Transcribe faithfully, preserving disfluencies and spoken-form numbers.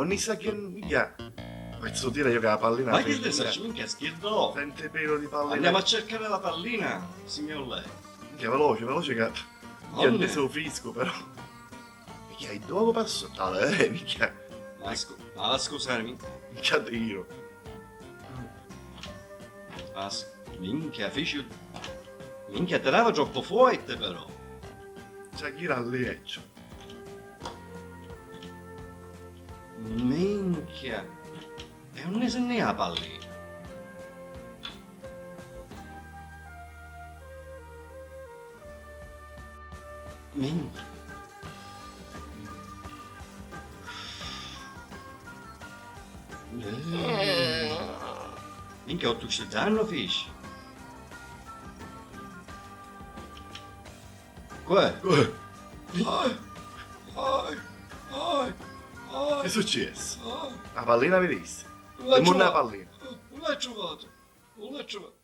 Mi sa che minchia. Pezzo tira io che la pallina. Ma chi ne saccio, minchia, schirdo. Senti pelo di pallina. Andiamo a cercare la pallina, signor lei. Minchia, veloce, veloce che. Minchia, non so fisco però. Minchia, hai due passo tale, eh, minchia. Ma scu- ma scusami. Minchia tiro. Ma s- minchia, fici. Minchia, tirava troppo forte però. C'è chi era lì, ecco. Minchia! E unni si nni a pallina? Minchia! Minchia, ottu dannu fici! Cuè? Ai, ai, ai, ai. Che successi? Ah. A pallina vi dissi? Dimmi una pallina. Non l'hai trovata. Non l'hai trovata.